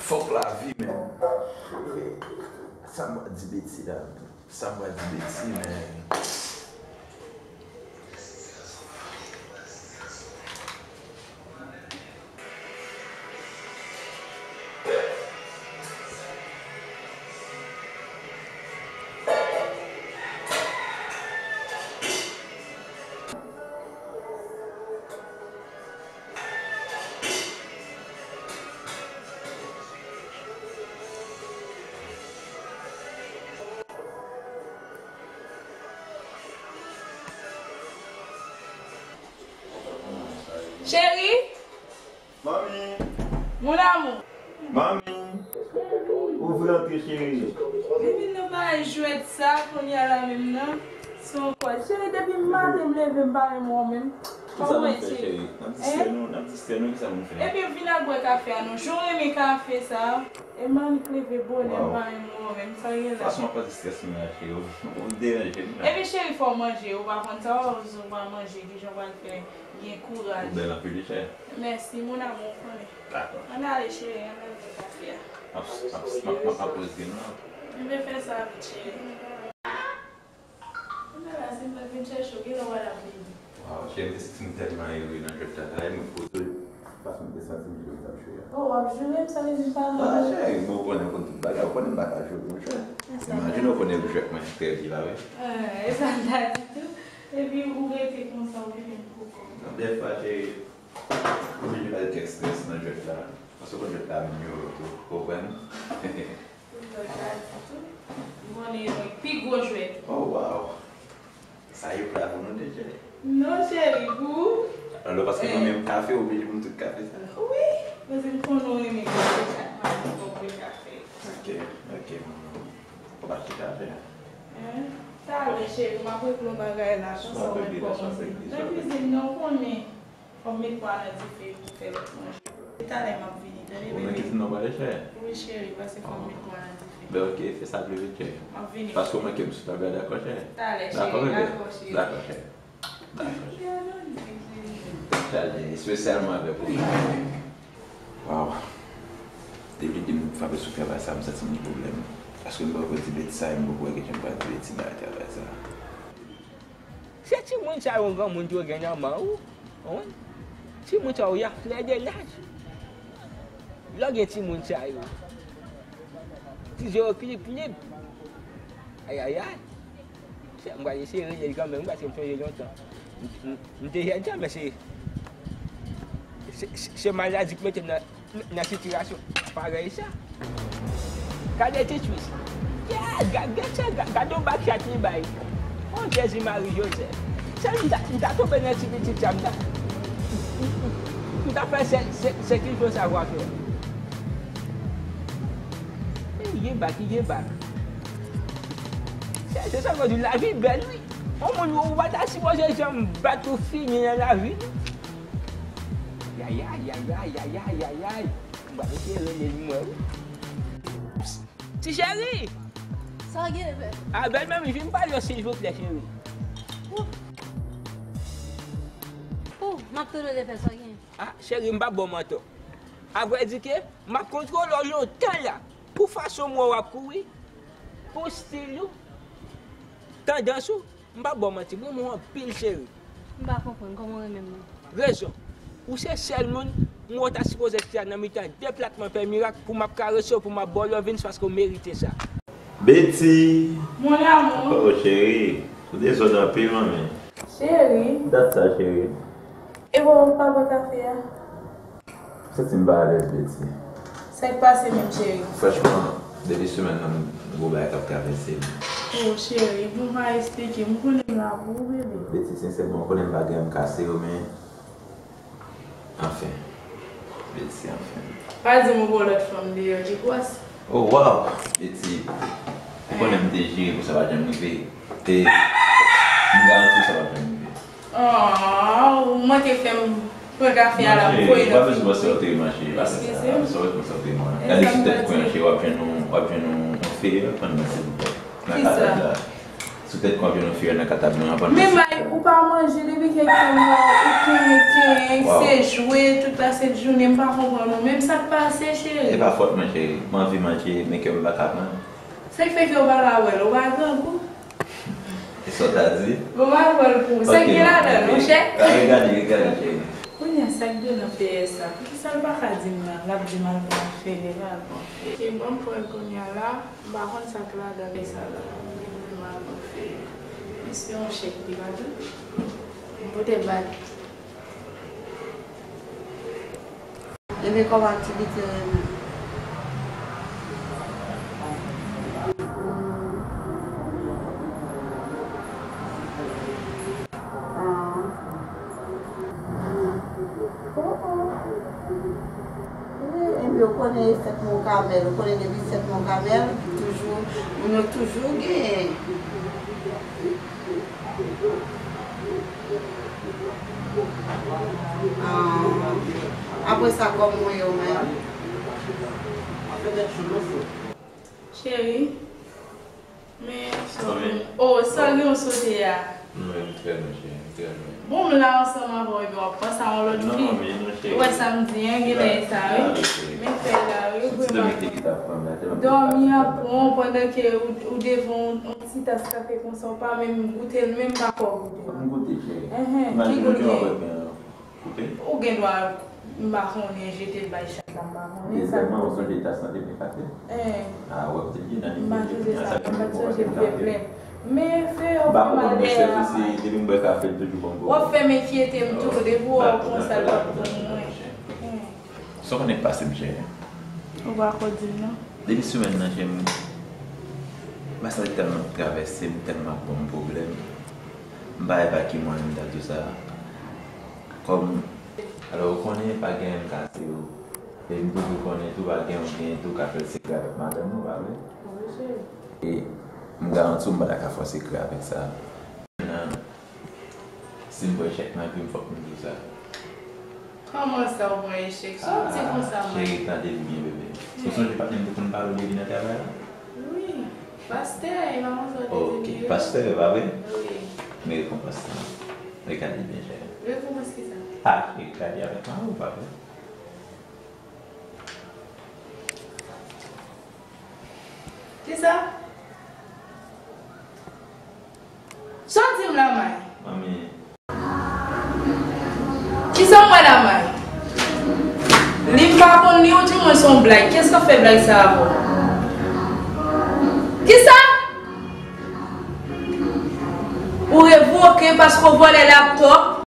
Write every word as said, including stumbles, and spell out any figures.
Fòk lavi, men. Sa m pral di Beti la? Sa m pral di Beti, men? Cheri! Manmi! Mon amour! Manmi! Ouvri antre, cheri! Vin nan bagay jwèt sa, kounye a la menm nan. Se yon kwè. Cheri, depi maten m leve, m pa menm wè w menm. Kisa nou fè, cheri? N ap distrè nou, n ap distrè nou, kisa nou fè? Ebyen, vin al bwè kafe a non. Jan w renmen kafe sa. E m annik leve bonè, m pa menm wè w menm. Sa gen la? Fason w ap pase strès mwen a, cheri. Ou deranje m la. Ebyen, cheri, fò w manje. Ou pa konn sa, w pa manje, kijan w pral fè gen kouraj? Ou bèl anpil, wi, cheri. Mèsi, mon amour, ou konnen. Dakò. Ann ale, cheri, ann al bwè kafe a. M ap, m ap, m ap, m ap, m ap res gen non. Ebyen, fè sa vit, cheri. Kounye a la, si m pa t vin chèche w, genlè w pa t ap vini. Waw, cheri, m te santi m tèlman ere nan jwèt la, e mwen poze w, paske m te santi m jwe, m t ap jwe a. Oh, w ap joure m, sa vle di m pa... Ah, cheri, bon, ou konnen m konn tout bagay, ou konnen m pa ka joure, monchè. Imajine w konnen jwèt mwen trè byen la, wi. Eh, e sa m ta di tou. Epi ou rete konsa, ou vin menm koko. Non, dèfwa, cheri, ou oblije pa t gen strès nan jwèt la. Paske w konn jwèt la menm yo, ou konprann? Ou jwèt la ditou. M konnen yon pi gwo jwèt. Oh, wow! Sa yo pla pou nou deja. Non, cheri, pou ou. Alò, paske mwen menm kafe, oblije pou m tout kafe sa. Wi, paske m konnen w renmen kafe, chak maten fò w bwè kafe. Ok, ok, manman. Ou pa chita fè. Hein? Talè, cheri, m ap regle yon bagay la, konsa w mèt kòmanse. Nan kizin nan, ou konnen. Fò m met pwa nan dife pou fè lòt manje. Se talè m ap vini, tande, bebe. Ou nan kizin nan pale, chè? Wi, cheri, pase fò m met pwa nan dife. Ben, ok, fè sa pi vit, chè. M ap vini. Paske w manke m sou tab la, dakò, chè? Talè, cheri, dakò, bebe? Dakò, cheri. Dakò, chè. Dakò, chè. Chaje, espesyalman avèk ou. Waw. Depi di m frape sou travay sa, m santi m gen pwoblèm. Paske m poko di Beti sa, e m poko wè kijan m pral di Beti bagay travay sa. Se timoun sa yo granmoun yo gen nan men yo, wi. Timoun sa yo, y a flè de laj. Lè w gen timoun sa yo, ti je yo klip klip. Ayayay. Se, m pral eseye rele l kanmenm, paske m sonje lontan. M, m, m te jèn sa, men se, se, se, se maladi k mete m nan nan sitiyasyon parèy sa. Gade ti twis. Yeah, ga-, gade sa, ga-, gade yon bakchat li bay. Oh, Jezi Mari Jozèf. Se m ta, m ta tonbe nan ti pitit sa, m ta, m ta fè sè, sè, sè ki fè sa w a fè. Men gen bak, gen bak. Se, se sa m di, lavi bèl, wi. Yon moun ou pa ta sipoze janm bat ou fini nan lavi, non. Yayay, yayay, yayay, yayay. M pral eseye rele l mwen, wi. Ti cheri! Sa w gen, bebe? A, bèl manmi, vin pale w, silvouplè, cheri. Ou, ou, m ap tande w, bebe, sa w gen? A, cheri, m p ap ba w manti. Avrèdike, m ap kontwole w lontan la. Pou fason m wè w ap kouri, pou stil ou, tandans ou, m p ap ba w manti, m renmen w anpil, cheri. M pa konprann kòman w renmen m nan. Rezon. Ou se sèl moun m wè w ta sipoze chita nan mitan de plat mwen fè mirak pou m ap karese w, pou m ap ba w lovin, se paske w merite sa. Betty! Mon amour! Oh, cheri, ou dezòd anpil, manmi. Cheri! Dat sa, cheri. E bon, ou pa bwè kafe a? Santi m pa alèz, Betty. Sa k pase menm, cheri? Franchman, depi semèn nan, m gen yon bagay k ap travèse m. Oh, cheri, bon, pa eksplike m, ou konnen m la pou ou, bebe. Betty, sensèman, ou konnen m pa gen anyen m kase yo, men, anfen. Betty, anfen. Pa di m ou gen yon lòt fanm deyò, Jigwas. Oh, wow! Betty, ou konnen m te jire pou sa pa janm rive. E m garanti w sa p ap janm rive. Oh, ou manke fè m Pran kafe a la, m voye nan figi. Ou pa bezwen panse w te manje. Eskize m. Sa w panse w te manje. Gade sou tèt kwen an, cheri, w ap jwenn yon, w ap jwenn yon, yon feyè pandan silvouplè. Nan katab la. Sou tèt kwen w ap jwenn yon feyè nan katab mwen an pandan. Men May, ou pa manje depi kèk tan, ou kenyen, kenyen, se jwe tout lasent jounen, m pa konprann ou. Menm sa k pase, cheri. E pa fòt mwen, cheri. M anvi manje, men kè m pa ka pran. Sa k fè ke w pa ka wè l, ou pa grangou? E sa w ta di? Bon, m al pran l pou ou. Sa k gen ladan l, monchè? Regade, regade, cheri. Kounye a, sa k gen nan feyè sa? Poukisa l pa ka di m nan? L ap di m al pran feyè, l al pran feyè. Cheri, ban m pran l kounye a la, m pa konn sa k ladan l sa la. M vin al pran feyè. Mesye, yon chèk li pa tou. M pote l ba li. Ebyen, kòman aktivite yo ye menm? Wi, ebyen, ou konnen e fèt Mon Kamèl, ou konnen depi fèt Mon Kamèl, toujou, moun yo toujou genyen. Ah, apre sa, kòman w ye ou menm? Cheri, men, oh, sa gen w sote a. Non, m trè byen, cheri, m trè byen. Bon, m la ansanm avè w, epi w ap panse a yon lòt fi. Non, non, cheri. Ou wè sa m di, en, gen lè sa, wi. Men fè la, wi, vrèman. Dòmi a pran w pandan ke ou, ou devan yon, yon ti tas kafe konsa, ou pa menm goute l, menm pa fè w goute l. M goute, cheri. Enhen, ki gout li ye? Ou gen dwa, m pa konnen, jete l bay chat la, m pa konnen sa. Sèlman, ou sonje tas lan te byen kase? Ah, wè, kote l ye nan nivo. M pa sonje sa, m pa t sonje byen plen. Men fè yo fè mal dèyè a. Depi m bwè kafe, l toujou ban m gwo. W ap fè m enkyete m tou, depi w wè w konsa, l p ap bon mwen. Sa w konnen k pase m, cheri? Ou pa ko di m non. Depi semèn nan, cheri, m, m pa santi tèlman travèse m, tèlman ap ban m pwoblèm. M pa wè pa ki mwayen m ta di w sa. Kòm, alò, ou konnen pa gen anyen m kase yo. E m toujou konnen tou pa gen yon gen tou ka fè l sekrè avèk madanm ou, pa vre? Wi, cheri. E m garanti w m pa ta ka fè w sekrè avèk sa. Nan, si m pran echèk nan vi m, fòk m di w sa. Kòman sa w pran echèk? Sa w di konsa, May? Cheri, tande m byen, bebe. Ou sonje patnè m te konn pale w de li nan travay la? Wi. Pastè, e pa konsa w te di m li ye? Ok, pastè, pa vre? Wi. Men rekonpans lan. Regade byen, cheri. Rekonpans kisa? Ah, regade avèk mari w, pa vre? Kisa? Sa w di m la, May? Manmi. Kisa w wè la, May? Li m pa konn li, ou di mwen se yon blag. Kiyès k ap fè blag sa avè w? Kisa? Ou revoke paske w vòlè laptòp?